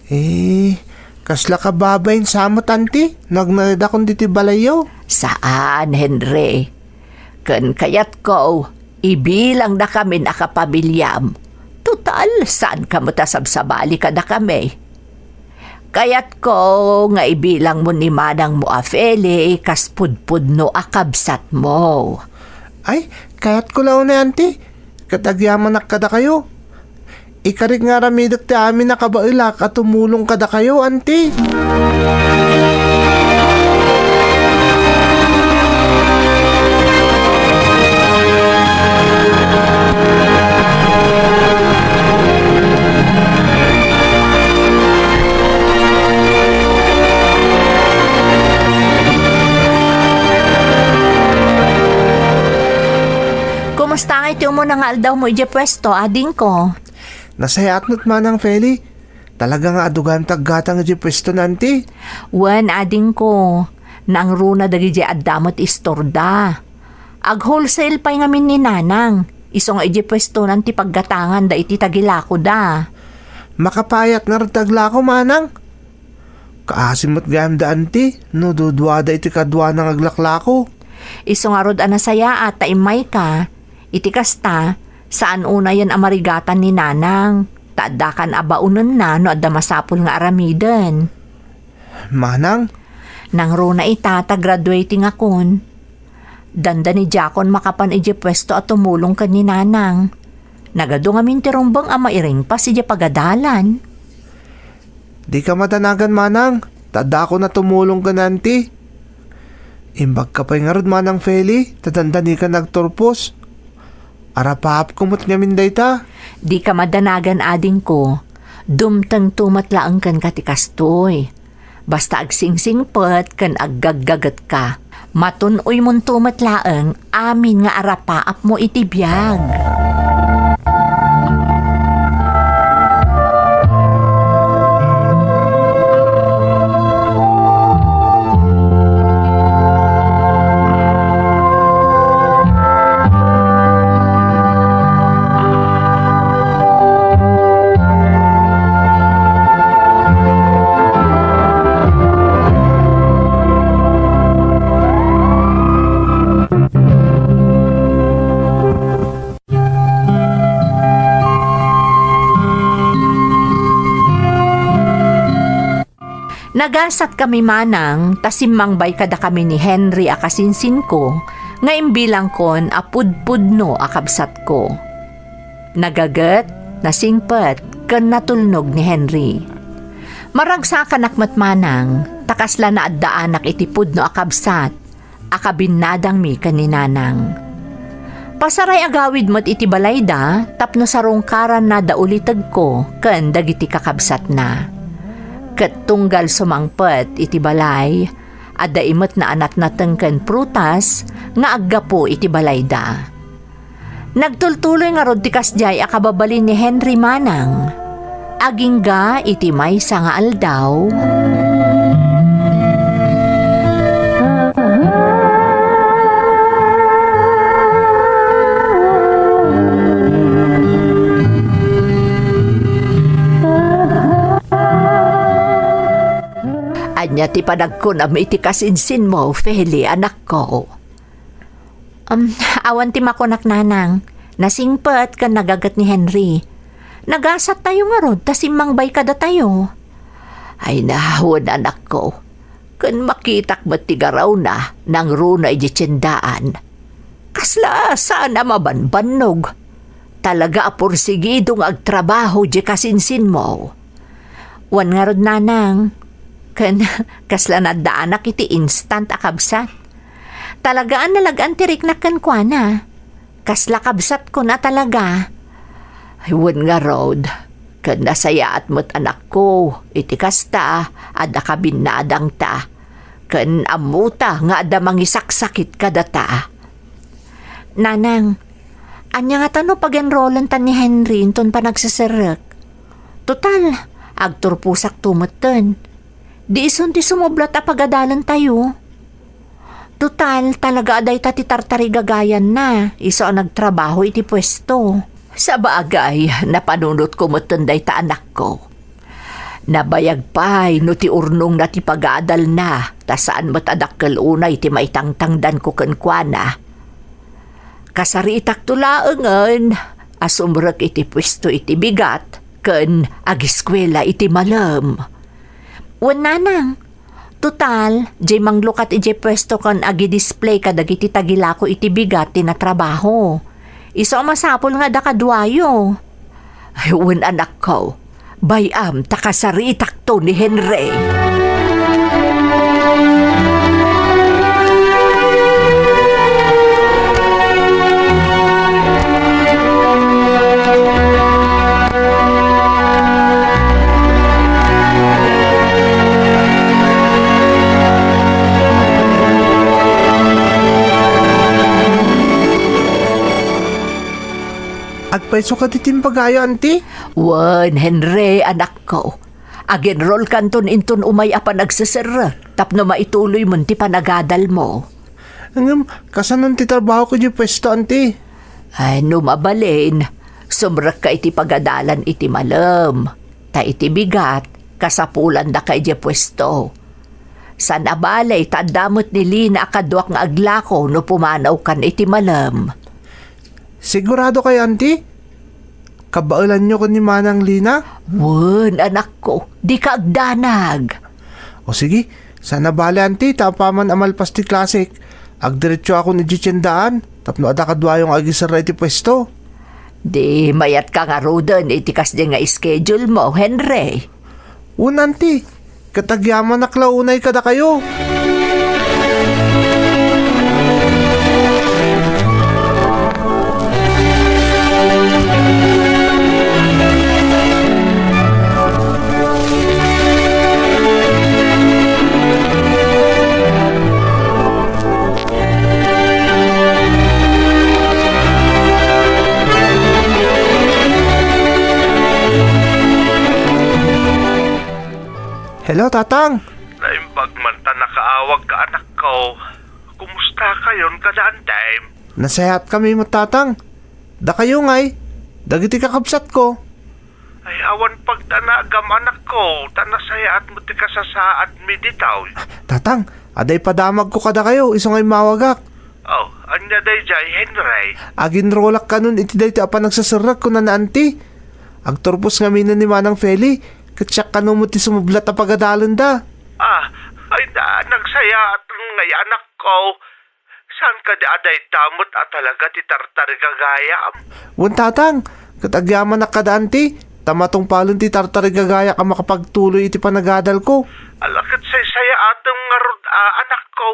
Eh, kasla kababain sa met, Auntie, no agnaedakon ditoy balayyo? Saan, Henry. Ken kayatko, ibilangdakamin a kapamiliam. Total, saanka met a sabsabali kadakami. Kayatko nga ibilangmo ni manangmo a Feli kas pudpudno a kabsatmo. Ay, kayatko la unay, Auntie. Ket agyamanak kadakayo. Ikarik nga aramidek ti amin a kabaelak a tumulong kadakayo, Auntie. Kumusta ngay ti umuna nga aldawmo idiay puesto, adingko? Nasayaat met, Manang Feli. Talaga nga adu gayam ti aggatang idiay puesto, Auntie. Wen, adingko, nangruna dagidiay adda met istorda. Ag-wholesale pay ngamin ni Nanang, isu nga idiay puestonan ti paggatanganda iti tagilakoda. Makapayat ngarud ti aglako, Manang? Kaasi met gayam da, Auntie, no duduada iti kaduana nga aglaklako. Isu ngarud a nasayaat ta immayka. Iti kasta, saan unayen a marigatan ni Nanang, ta addakan a baonenna no adda masapul nga aramiden. Manang? Nangruna ita ta graduating akon. Dandanidiakon makapan idiay puesto a tumulong ken ni Nanang. Nagadu ngamin ti rumbeng a mairingpas idiay pagadalan. Dika madanagan, Manang, ta addakon a tumulong ken Auntie. Imbagka pay ngarud, Manang Feli, ta dandanikan nagturpos. Arapaapko met ngamin dayta. Dika madanagan, adingko. Dumtengto met laeng kenka ti kastoy. Basta agsingsingpet ken aggaggagetka. Matun-oymonto met laeng amin nga arapaapmo iti biag. Nagasatkami manang ta simmangbay kadakami ni Henry a kasinsinko nga imbilangkon a pudpudno a kabsatko. Nagaget, nasingpet, ken natulnog ni Henry. Maragsakanak met manang ta kasla naaddaanak iti pudno a kabsat a kabinnadangmi ken ni Nanang. Pasaray agawid met iti balayda tapno sarungkaranna da ulitegko ken dagiti kakabsatna. Ket tunggal sumangpet iti balay, adda imetna a natnateng ken prutas nga aggapu iti balayda. Nagtultuloy ngarud ti kasdiay a kababalin ni Henry manang. Agingga iti maysa nga aldaw. Ania ti panagkunam iti kasinsinmo, Feli, anakko? Um, awan ti makunak, Nanang. Nasingpet ken nagaget ni Henry. Nagasattayo ngarud ta simmangbay kadatayo. Ay, nahawen, anakko. Ken makitak met ti garawna nangruna idiay tiendaan. Kasla saan a mabanbannog. Talaga a porsigido nga agtrabaho diay kasinsinmo. Wen ngarud, Nanang. Ken kasla naddaanak iti instant a kabsat. Talaga a nalag-an ti riknak kenkuana. Kasla kabsatkon a talaga. Ay, wen ngarud, ken nasayaat met anakko, iti kasta, adda kabinnadangta. Ken ammota nga adda mangisaksakit kadata. Nanang, ania ngata no pag-enrollenta ni Henry inton panagseserrek? Total, agturposakto metten. Di isun ti sumublat a pagadalentayo. Total, talaga a dayta ti tartarigagayanna, isu a nagtrabaho iti puesto. Sabagay, napanunotko metten dayta anakko. Nabayag pay no ti urnongna ti pagadalna, ta saan met a dakkel unay ti maitangtangdanko kenkuana. Kasariitakto laengen a sumrek iti puesto iti bigat ken agiskuela iti malem. Wen nanang, total, diay manglukat idiay puesto ken agidisplay kadagiti tagilako iti bigat ti natrabaho. Isu a masapul nga adda kaduayo. Ay, wen anakko, bay-am ta kasariitakto ni Henry. Agpayso kadi ti imbagayo, anti? Wen, Henry, anakko. Ag-enrollkanton inton umay a panagseserrek tapno maituloymon ti panagadalmo. Ngem, kasanon ti trabahoko idiay puesto, anti? Ay, no mabalin, sumrekka iti pagadalan iti malem. Ta iti bigat, kasapulandaka idiay puesto. Saan a bale, ta adda met ni Lina a kaduak nga aglako no pumanawkan iti malem. Sigurado kayo, anti? Kabaelanyo ken ni Manang Lina? Wen, anakko, dika agdanag. O sige, saan a bale, anti, ta apaman a malpas ti klasek, agdiretsoakon idiay tiendaan tapno adda kaduayo nga agiserra iti puesto. Di mayatka ngaruden iti kasdi nga schedule mo, Henry. Wen, anti, ket agyamanak la unay kadakayo. Hello, Tatang! Naimbag man ta nakaawagka, anakko. Kumusta kayon kada Antay? Nasayaat kami met, Tatang. Dakayo ngay, dagiti kakabsatko. Ay, awan pagdanagam, anakko, ta nasayaat met ti kasasaadmi ditoy. Tatang, adda ipadamagko kadakayo, isu nga immawagak. Oh, ania daydiay, Henry? Aginrolak kanon iti daytoy a panagseserrek, kunana, anti. Agturpos ngamin ni Manang Feli, ket siak kano met ti sumublat a pagadalenda. Ah, ay na, nagsayaat ngay, anakko. Saan kadi a dayta met a talaga ti tartarigagayam? Wen, Tatang, ket agyamanak kada anti, ta matungpalen ti tartarigagayak a makapagtuloy iti panagadalko. Ala, ket saysayaatem ngarud a, anakko.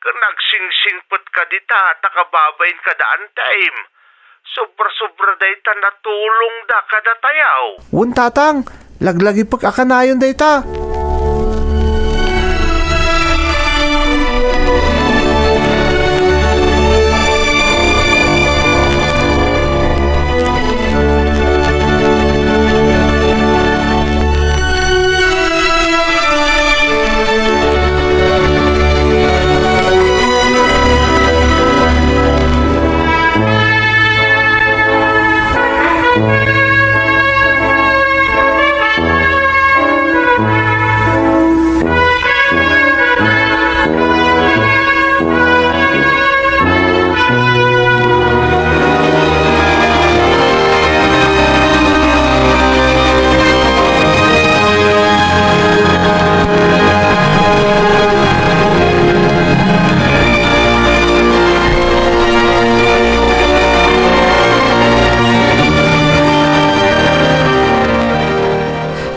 Ket nagsingsingpet kadi ta, ta kababain kada Antay. Sobra-sobra dayta natulongda kadatayo. Wen, Tatang, laglagipek a kanayon dayta.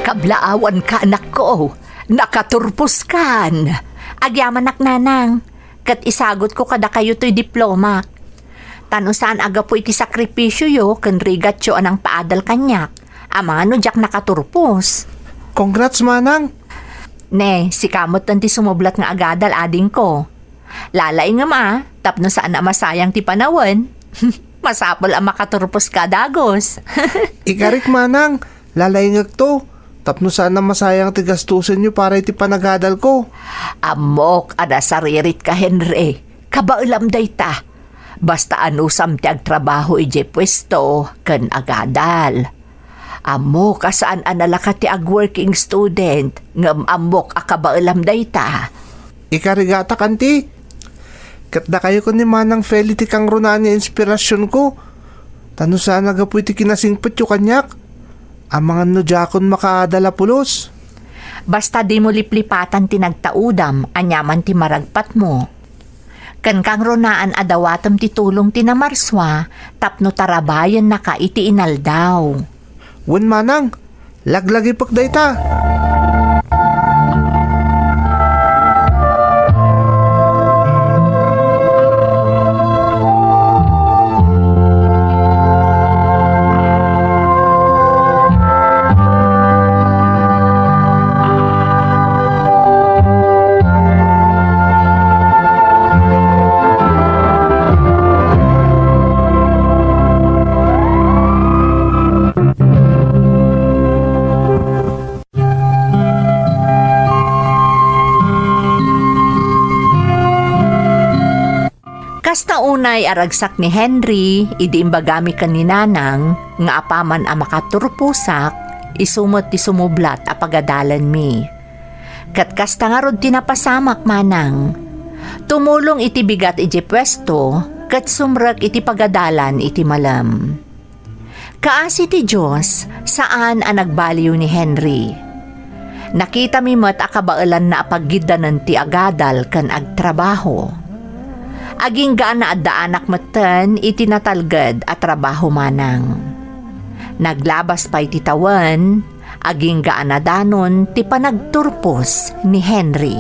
Kablaawanka, anakko. Nakaturposkan! Agyamanak, Nanang, ket isagutko kadakayo toy diplomak. Ta no saan a gapu iti sakripisioyo ken rigatyo a nangpaadal kaniak, amangan no diak nakaturpos. Congrats, Manang! Ne, sika metten ti sumublat nga agadal, adingko. Lalaingem a, tapno saan a masayang ti panawen. Masapul a makaturposka dagus. Ikarik, Manang, lalaingekto, tapno saan a masayang ti gastusenyo para iti panagadalko. Ammok a nasaririt ka, Henry. Kabaelam dayta. Basta anusam ti agtrabaho idiay puesto ken agadal. Ammok a saan a nalaka ti ag-working student, ngem ammok a kabaelam dayta. Ikarigatak, anti. Ket dakayo ken ni Manang Feli ti kangrunaan nga inspirasionko. Ta no saan a gapu iti kinasingpetyo kaniak, amangan no diakon makaadal a pulos. Basta dimo liplipatan ti nagtaudam, aniaman ti maragpatmo. Ken kangrunaan a dawatem ti tulong ti namarsua tapno tarabayennaka iti inaldaw. Wen, Manang, laglagipek dayta. Kasta unay a ragsak ni Henry idi imbagami ken ni Nanang nga apaman a makaturposak, isu met ti sumublat a pagadalanmi. Ket kasta ngarud ti napasamak, Manang. Tumulong iti bigat idiay puesto ket sumrek iti pagadalan iti malem. Kaasi ti Dios, saan a nagbaliw ni Henry. Nakitami met a kabaelanna a paggiddanen ti agadal ken agtrabaho. Agingga a naaddaanak metten iti natalged a trabaho, Manang. Naglabas pay ti tawen, agingga a nadanon ti panagturpos ni Henry.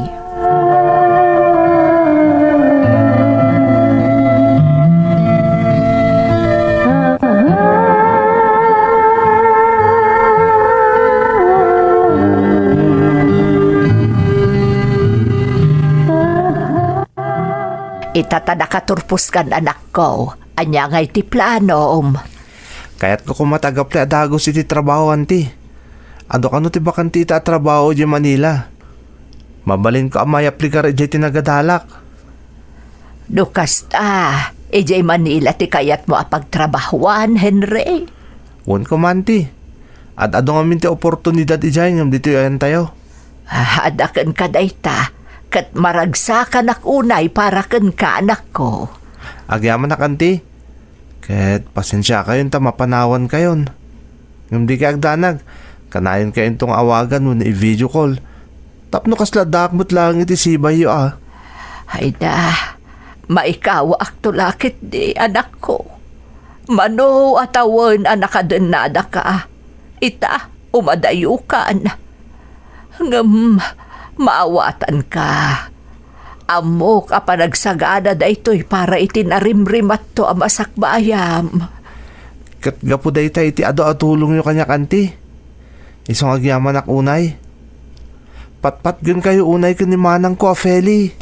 Ita ta nakaturposkan, anakko. Ania ngay ti planom? Kayatko koma ti agapli a dagus iti trabaho, anti. Adu kano ti bakante ita a trabaho idiay Manila? Mabalinko a mayaplikar idiay ti nagadalak. No kasta, idiay Manila ti kayatmo a pagtrabahoan, Henry? Wen koma, anti. Ad-adu ngamin ti oportunidad idiay ngem ditoy ayantayo. Ah, adda kenka dayta, ket maragsakanak unay para kenka, anakko. Agyamanak, anti. Ket pasensiakayon ta mapanawankayon. Ngem dikay agdanag, kanayonkayo inton nga awagan wenno i-video call. Tapno kasla addaak met laeng iti sibayyo a. Ay da, maikawaakto la ketdi, anakko. Mano a tawen a nakadennadaka. Ita, umadayokan. Ngem maawatanka. Ammok a panagsagana daytoy para iti narimrimatto a masakbayam. Ket gapu dayta iti adu a tulongyo kaniak, anti. Isu nga agyamanak unay. Patpatgenkayo unay ken ni manangko a Feli.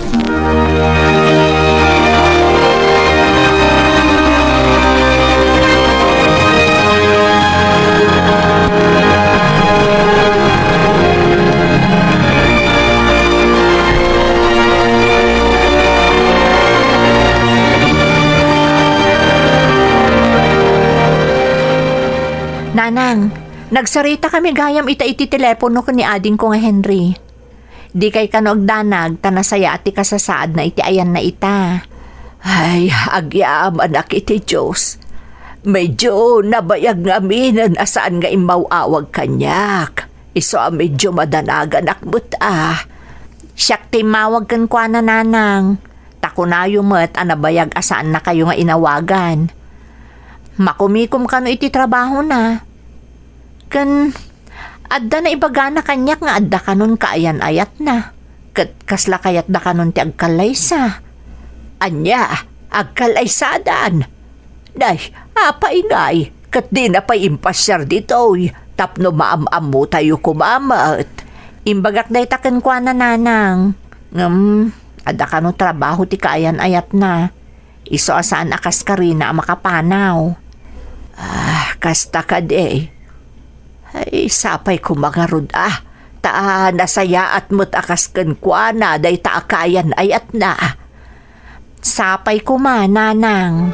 Nanang, nagsaritakami gayam ita iti telepono ken ni adingko nga Henry. Dikay kano agdanag ta nasayaat ti kasasaadna iti ayanna ita. Ay, agyamanak iti Dios. Medyo nabayag ngaminen a saan nga immaw-awag kaniak. Isu a medyo madanaganak met a. Siak ti immawag kenkuana, nanang. Ta kunayo met a nabayag a saannakayo nga inawagan. Makumikom kano iti trabahona. Ken Adda naibagana kaniak nga adda kanon kaayan-ayatna. Ket kasla kayatda kanon ti agkallaysa. Ania, agkallaysadan? Day, apay ngay, ket dina pay impasiar ditoy, tapno maam-ammotayo koma met. Imbagak dayta kenkuana, Nanang. Ngem, adda kano trabaho ti kaayan-ayatna. Isu a saan a kaskarina a makapanaw. Ah, kasta kadi. Ay, sapay koma ngarud a, ta nasayaat met a kas kenkuana dayta a kaayan-ayatna. Sapay koma, Nanang.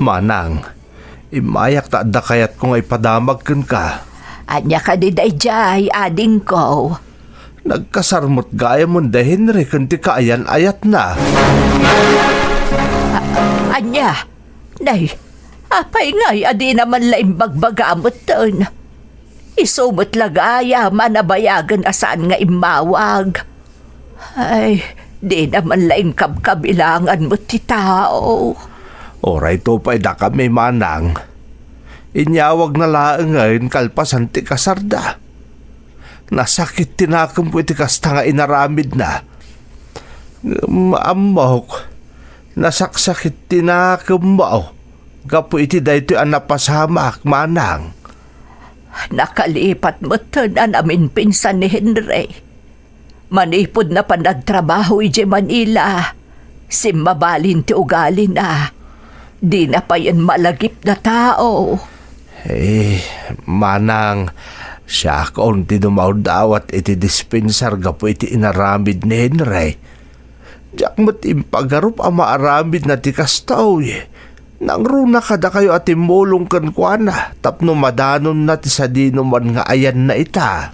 Manang, immayak ta adda kayatko nga ipadamag kenka. Ania kadi daydiay, adingko? Nagkasar met gayamen da Henry ken ti kaayan-ayatna. A-, ania? Nay, apay ngay a dina man la imbagbaga metten? Isu met la gayam a nabayagen a saan nga immawag. Ay, dina man la inkabkabilangan met ti tao. Uray to pay dakami, Manang. Inyawagna laengen kalpasan ti kasarda. Nasakit ti nakemko iti kasta nga inaramidna. Ngem ammok, nasaksakit ti nakemmo gapu iti daytoy a napasamak, Manang. Nakalipat metten a naminpinsan ni Henry. Manipud napan agtrabaho idiay Manila, simmabalin ti ugalina. Dina payen malagip a tao. Eh, Manang, siakon ti dumaw-dawat iti dispensar gapu iti inaramid ni Henry. Diak met impagarup a maaramidna ti kastoy. Nangruna kadakayo a timmulong kenkuana tapno madanonna ti sadinoman nga ayanna ita.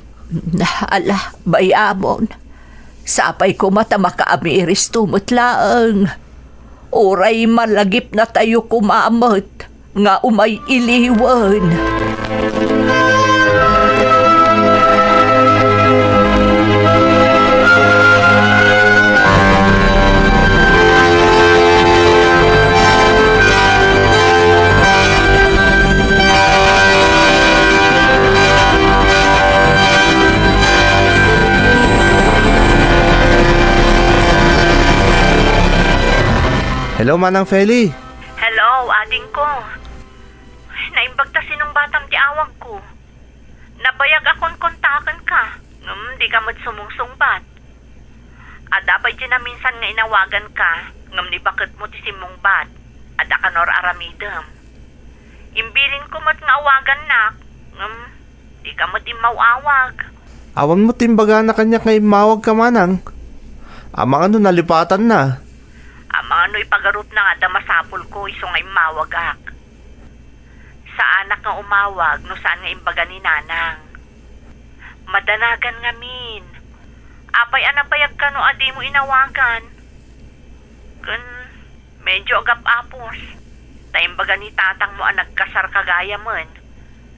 Ala, bay-amon. Sapay koma ta makaamiristo met laeng. Uray malagipnatayo koma met nga umay iliwen. Hello, Manang Feli. Hello, adingko. Naimbag ta sinungbatam ti awagko. Nabayag a konkontakenka, ngem dika met sumungsungbat. Adda pay ti naminsan nga inawaganka, ngem ni baketmo ti simmungbat. Adda kano ar-aramidem. Imbilinko met nga awagannak, ngem dika met immaw-awag. Awan met imbagana kaniak nga immawagka, Manang. Amangan no nalipatanna. Amangan no ipagarupna nga adda masapulko isu nga immawagak. Saanak nga umawag no saan nga imbaga ni Nanang. Madanagan ngamin. Apay a nabayag kano a dimo inawagan? Ken medyo agap-apos. Ta imbaga ni tatangmo a nagkasarka gayamen,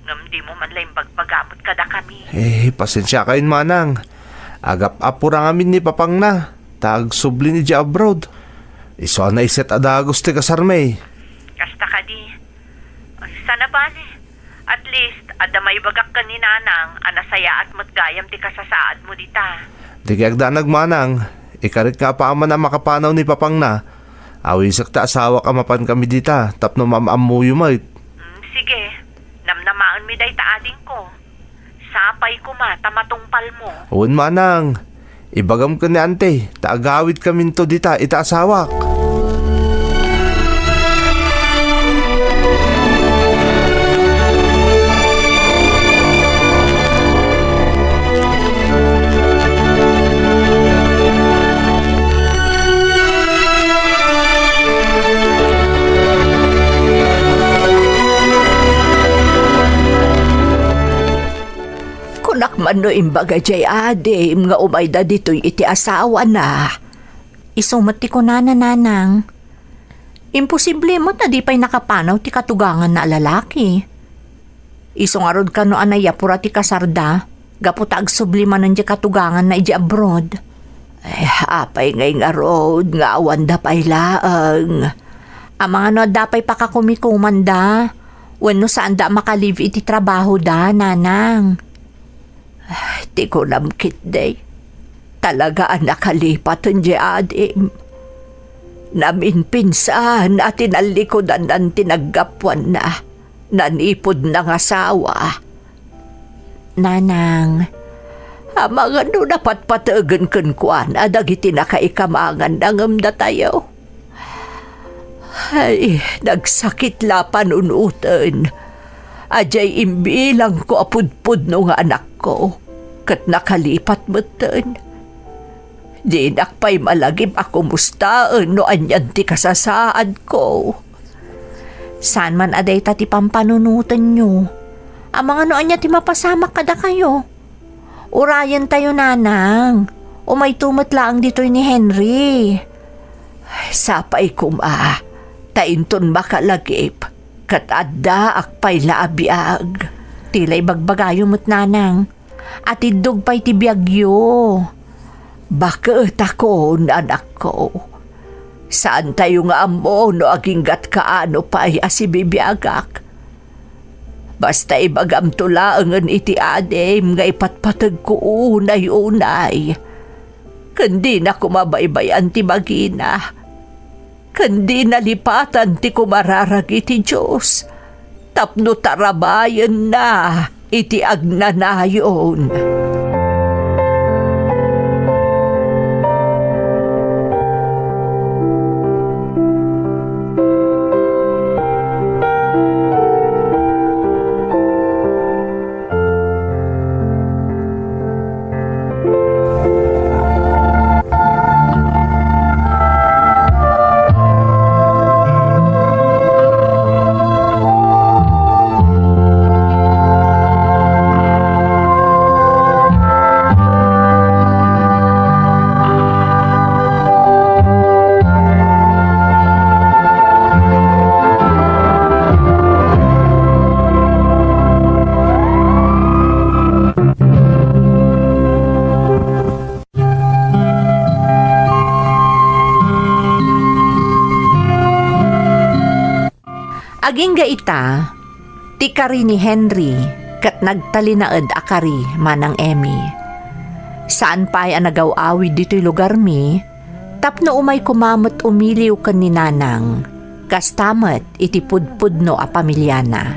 ngem dimo man la imbagbaga met kadakami. Eh, pasensiakayon, Manang. Agap-apora ngamin ni papangna, ta agsublin idiay abroad. Isu a naiset a dagus ti kasarmi. Kasta kadi. Ay, sana bale. At least, adda maibagak ken ni Nanang a nasayaat met gayam ti kasasaadmo dita. Dika agdanag, Manang. Ikarik nga apaman a makapanaw ni papangna. Awisek ti asawak a mapankami dita tapno maam-ammoyo met. Mm, sige. Namnamaenmi dayta, adingko. Sapay koma ta matungpalmo. Wen, Manang. Ibagam ken ni Ante ta agawidkaminto dita iti asawak. Kunak man no imbaga diay adim nga umayda ditoy iti asawana. Isu met ti kunana, Nanang. Imposible met a di pay nakapanaw ti katuganganna a lalaki. Isu ngarud kano a nayapura ti kasarda, gapu ta agsubli manen diay katuganganna idiay abroad. Eh, apay ngay ngarud nga awanda pay laeng? Amangan no adda pay pakakumikomanda, wenno saanda a makalive iti trabahoda, nanang. Ay, ti kunam ketdi, talaga a nakalipaten diay adim. Naminpinsan a tinallikudannan ti naggapuanna, nanipud nangasawa. Nanang. Amangan no napatpategen kenkuana dagiti nakaikamanganna ngem datayo. Ay, nagsakit la panunoten. Diay imbilangko a pudpudno nga anakko, ket nakalipat metten. Dinak pay malagip a kumustaen no anian ti kasasaadko. Saan man a dayta ti pampanunotenyo. Amangan no ania ti mapasamak kadakayo. Urayentayo, nanang. Umayto met laeng ditoy ni Henry. Sapay koma, ta inton makalagip, ket addaak pay la a biag. Ti la ibagbagayo met, nanang. Atiddog pay ti biagyo. Baketakon, anakko. Saantayo nga ammo no agingga't kaano pay a sibibiagak. Basta ibagamto laengen iti adim nga ipatpategko unay-unay. Ken dina koma baybay-an ti bagina. Ken dina lipatan ti kumararag iti Dios tapno tarabayenna iti agnanayon. Agingga ita, ti kari ni Henry ket nagtalinaed a kari, Manang Emmy. Saan pay a nagaw-awid ditoy lugarmi tapno umay koma met umiliw ken ni Nanang, kasta met iti pudpudno a pamiliana.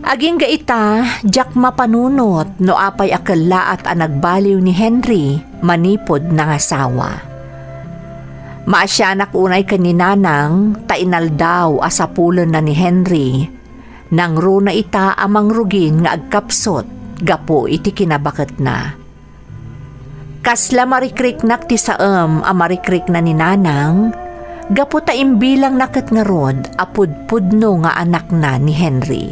Agingga ita, diak mapanunot no apay a kellaat a nagbaliw ni Henry manipud nangasawa. Maasianak unay ken ni Nanang ta inaldaw a sapulenna ni Henry, nangruna ita a mangrugin nga agkapsut gapu iti kinabaketna. Kasla marikriknak ti saem a marikrikna ni Nanang, gapu ta imbilangna ket ngarud a pudpudno nga anakna ni Henry.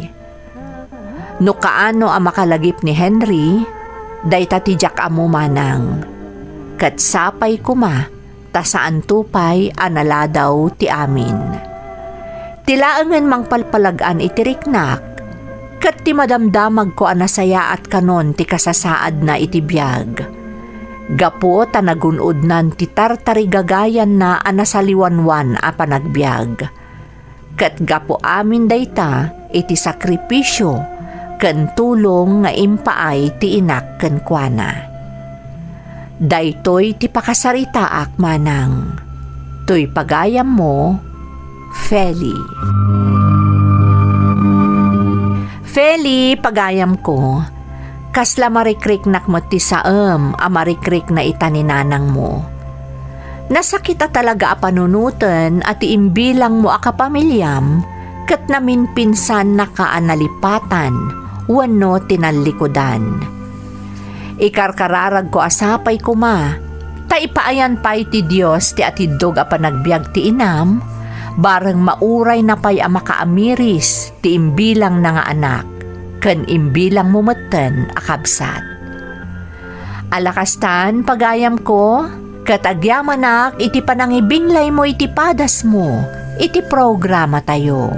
No kaano a makalagip ni Henry, dayta ti diak ammo, Manang. Ket sapay koma ta saanto pay a naladaw ti amin. Ti laengen mangpalpalag-an iti riknak, ket ti madamdamagko a nasayaat kanon ti kasasaadna iti biag. Gapu ta nagun-odnan ti tartarigagayanna a nasaliwanwan a panagbiag. Ket gapu amin dayta iti sakripisio ken tulong nga impaay ti inak kenkuana. Daytoy ti pakasaritaak, Manang. Toy pagayammo, Feli. Feli, pagayamko, kasla marikriknak met ti saem a marikrikna ita ni nanangmo. Nasakit a talaga a panunoten a ti imbilangmo a kapamiliam ket naminpinsannaka a nalipatan wenno tinallikudan. Ikarkararagko a sapay koma, ta ipaayan pay ti Dios ti atiddog a panagbiag ti inam, bareng maurayna pay a makaamiris ti imbilangna nga anak, ken imbilangmo metten a kabsat. Ala kastan, pagayamko, Ket agyamanak iti panangibinglaymo iti padasmo iti programatayo.